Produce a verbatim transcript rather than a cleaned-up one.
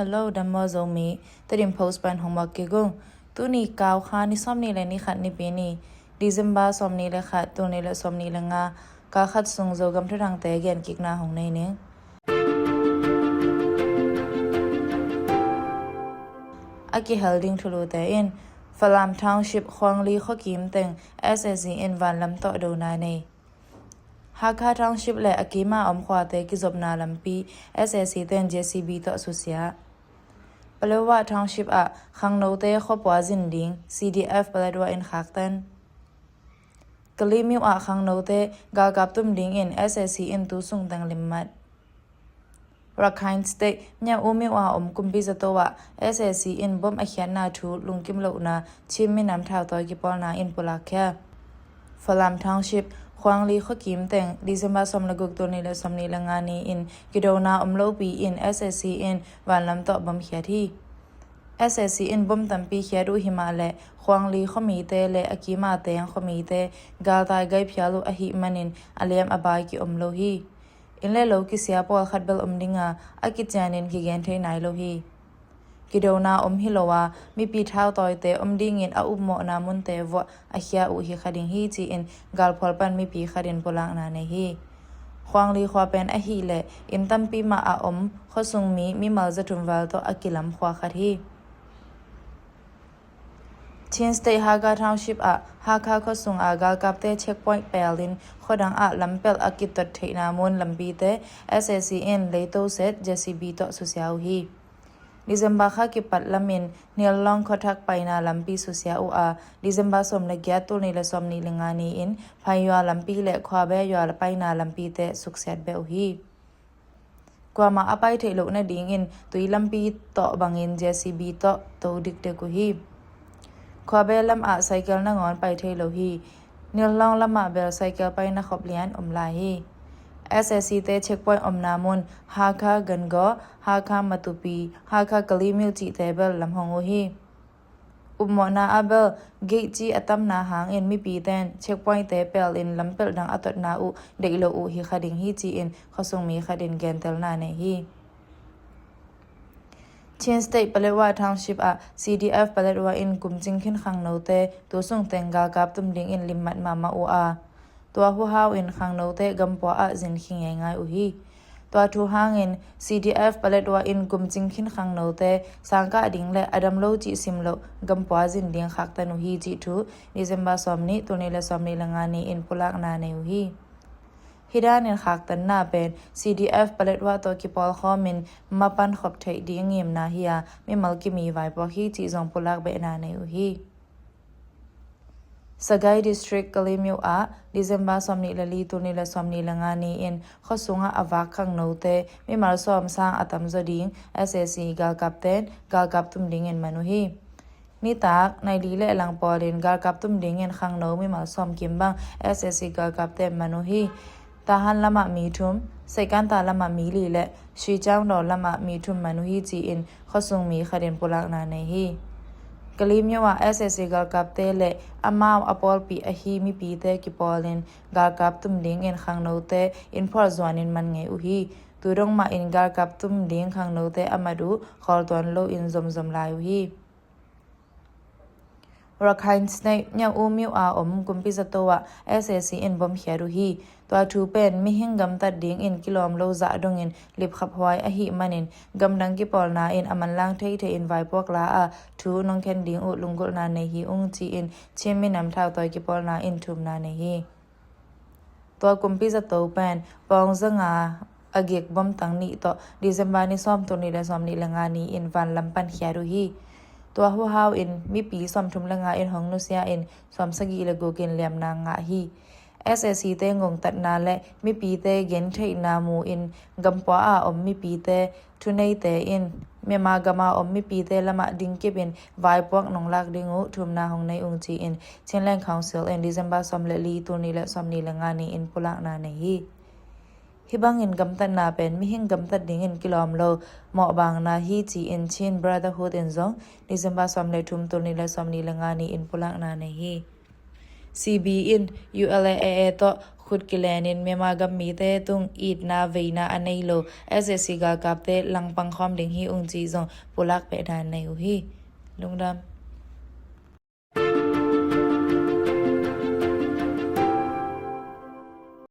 Hello, dam maw Zomi, Tedim Post pan hong muak kik ung. Tuni Kau kha ni sawmnih le ni khat Nipi ni, December sawmnih le khat, tul nih le sawmnih le nga, kal khat sung Zogam thudangte gen kikna hong nei ning. A kihel ding thulute in, Falam Township Khuangli khuakim teng S A C in vanlam tawh dona nei. Hakha Township le a kima om khuate kizopna lampi S A C ten J C B tawh susia. Paletwa Township ah khangnote khuapua zin ding C D F Paletwa in khaktan. Kalemyo ah khangnote galkap tum dingin S A C in tu sung teng limmat. Rakhine State Nyaumyo ah om kumpi zato ah S A C in bom a khiatna thu lungkim lohna Chin minam thautawi kipawlna in pulakkhia. Falam Township Khuangli khuakim teng December sawm le guk, tul nih le sawmnih le nga ni-in kidona om lopi in S A C in vanlam tawh bom khiat hi. S A C in bom tampi khiat uh himah le Khuangli khuamite le a kima teng khuamite galtai gai phial uh ahih manin a liam a bai ki om lo hi. Inn le lo kisia pawlkhat bel om dinga a kicianin kigen thei nai lo hi. Kidona om hi lo a, mipi thautawite om dingin a upmawhna munte vuah a khia uh hi kha ding hi ci-in galphual pan mipi khatin pulakna nei hi. Khuangli khua pen ahih leh inn tampi mah a om khuasung mi mimal zathum val tawh a kilam khua khat hi. Chin State Hakha Township ah Hakha khuasung ah galkapte checkpoint pelin khuadang ah lampelh a kitot theihna mun lampite S A C in leito set J C B tawh susia uh hi. December kha kipat lamin Nillong khuathak paina lampi susia uh a, December sawm le giat, tul nih le sawmnih le nga ni-in Phayua lampi le Khuabe yua paina lampite suksiat beh uh hi. Kuamah a pai theih loh nadingin tui lampi tawh bangin J C B tawh to dikdek uh hi. Khuabe lamah cycle nangawn pai thei lo hi. Nillong lamah bel cycle paina khop lian om lai hi. S A C te checkpoint omna mun Hakha Gangaw, Hakha Matupi, Hakha Kalemyo cihte bel lam hong uh hi. Upmawhna ah bel gate ci a tamna hangin mipite in checkpointte pelin lampelh dang a totna uh deih lo uh hi kha ding hi ci-in khuasung mi khatin gentelna nei hi. Chin State Paletwa Township ah C D F Paletwa in kum cing khin khangnote tu sung teng galkap tum dingin limmat mahmah uh a, tua huhau in khangnote gampua ah zin khi ngeingai uh hi. Tua thu hangin C D F Paletwa in kum cing khin khangnote sangkah ding le a dam lo cih sim loh gampua zin ding khaktan uh hi cih thu December sawmnih, tul nih le sawmnih le nga ni-in pulakna nei uh hi. Hih danin khaktanna pen C D F Paletwa tawh kipawlkhawmin mapan khop theih ding ngimna hi a, mimal kimi vaipuak hi cih zong pulak behna nei uh hi. Sagaing District Kalemyo ah December sawmnih le li, tul nih le sawmnih le nga ni-in khuasungah a vak khangnote mimal sawm sang a tamzaw ding S A C galkapten galkap tum dingin man uh hi. Nitak nai li le lang pawlin galkap tum dingin khangno mimal sawm kim bang S A C galkapten man uh hi. Tahan lamah mi thum, Saikanta lamah mi li le Shichangdaw lamah mi thum man uh hi ci-in khuasung mi khatin pulakna nei hi. Kalemyo ah S A C galkapte le amau a pawlpi ahi mipite kipawlin galkap tum dingin khangnote inn phual zuanin man ngei uh hi. Tu dong mahin galkap tum ding khangnote a mat uh khawl tuan loin zomzom lai uh hi. Rakhine State Nyaumyo a om kumpi zato ah S A C in bom khiat uh hi. Tua thu pen mihing gamtat dingin kilawm lo zah dongin lipkhaphuai ahih manin gamdang kipawlna in a manlang theithei in vaipuak la a, thu nong khen ding uh lunggulhna nei hi ung ci-in Chin minam thautawi kipawlna in thumna nei hi. Tua kumpi zato pen pawng zanga a gik bom tang nih tawh December ni sawm, tul nih le sawmnih le nga ni-in vanlam pan khiat uh hi. Tua huhau in mipi sawmthum le nga in hong nusia in sawmsagih le guk in liamna ngah hi. S A C te ngongtatna le mipite gentheihna mu in gampua a om mipite thuneite in Myanmar gama om mipite lamah dingkipin vaipuak nong lak ding uh thumna hong nei ung ci-in Chinland Council in December sawm le li, tul nih le sawmnih le nga ni-in pulakna nei hi. Hih bangin gamtatna pen mihing gamtat dingin kilawm lo mawhbangna hi ci-in Chin Brotherhood in zong December sawm le thum, tul nih le sawmnih le nga ni-in pulakna nei hi. C B in U L A A tawh Khut kilenin Myanmar gam mite tung itna veina a nei lo SAC galkapte langpang khawm ding hi ung ci zong pulak pehna nei uh hi. Lungdam.